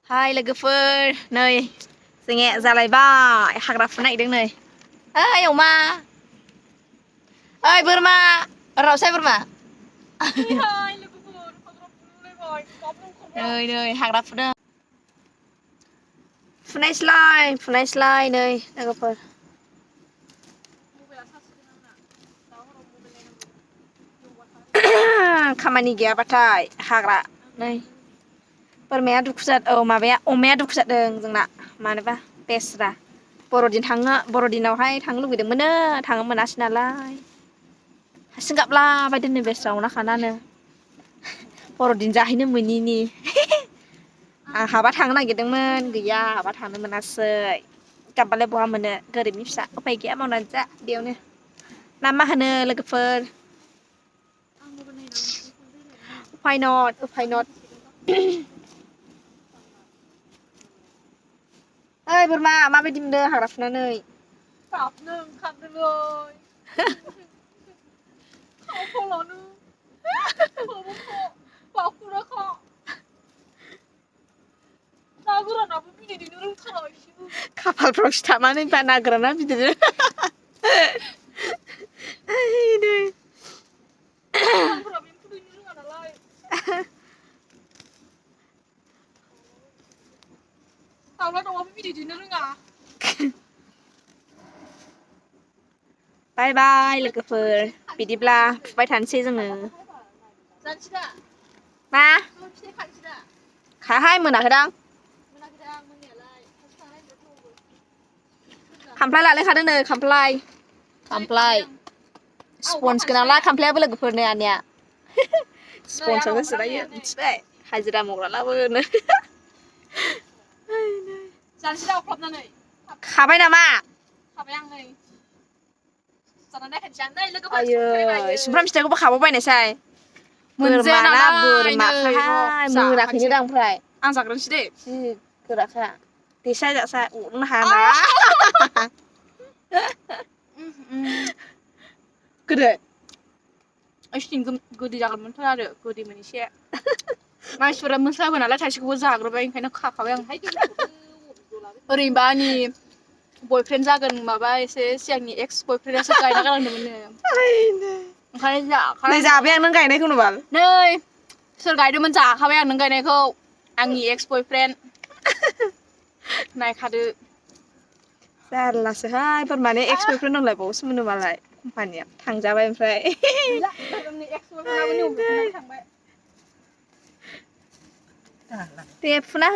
हाय लोगोफोर नै जोंङो जालायबाय हाग्रा फुनो नागिरदों नै ओइ अमा ओइ बोरमा रावसाय बोरमा नै हाग्रा फुदों फुनायसैलाय नै लोगोफोर खामानि गैयाबाथाय हाग्रा नै बोरमाया दुखु जादों औ माबाया अमाया दुखु जादों जोंना मानोबा बेस्रा बर'दिनावहाय थांनो लुगैदोंमोननो थांनो मोनासै नालाय हारसिं गाबलाबाय दोननो बेस्रा अना खानानो बर'दिन जाहैनो मोनिनि आं हाबा थांनो नागिरदोंमोन गैया हाबा थांनो मोनासै गाबबालाय बहा मोनो गोरिबनि फिसा उफाय गैया मावनानै जा बेयावनो ना मा होनो लोगोफोर उफाय नट ओइ बोरमा माबायदि मोनदों हाग्रा फुनानै गाबनो ओंखारदोंलै खाफालफ्राव सिथाबनानै ना गोराना बिदैजों दाउला दाउआबो बिदै दैनो रोङा बाय बाय लोगोफोर बिदिब्ला फुबाय थानोसै जोङो मा खायाहाय मोनाखैदां खामफ्लाय लालायखादों नो खामफ्लाय स्पन्ज गोनांला खामफ्लायाबो लोगोफोर नै आनैया स्पन्जआवसो जिरायो मिथिबाय हाजिरा मावग्रालाबो खाबाय नामा आयै सुमफ्राम फिथाइखौबो खाबावबायनायसाय बोरमाना बोरमाखाहाय मोनाखैनोदां ओमफ्राय आं जाग्रोनोसै दे जि गोराखा देसा जासा अरनो हायाना गोदै गोदै जागोनमोनथ' आरो गोदैमोन एसे मानसिफोरा मोनस्लाबो नालाय थाइसेखौबो जाग्रोबाय ओंखायनो खाखाबाय आं ओरैनोबा आंनि बयफ्रेन्ड जागोन माबा एसे सिगांनि एक्स बयफ्रेन्डआसो गायना गालांदोंमोननो ओंखायनो जाखाबाय जाबाय आं नों गायनायखौ नुबाल नै सोर गायदोंमोन जाखाबाय आं नों गायनायखौ आंनि एक्स बयफ्रेन्ड नायखादो जारलासोहाय बोरमानि एक्स बयफ्रेन्ड दंलायबावोसोमोन मालाय कम्पानिया थांजाबाय ओमफ्राय दे फुना हो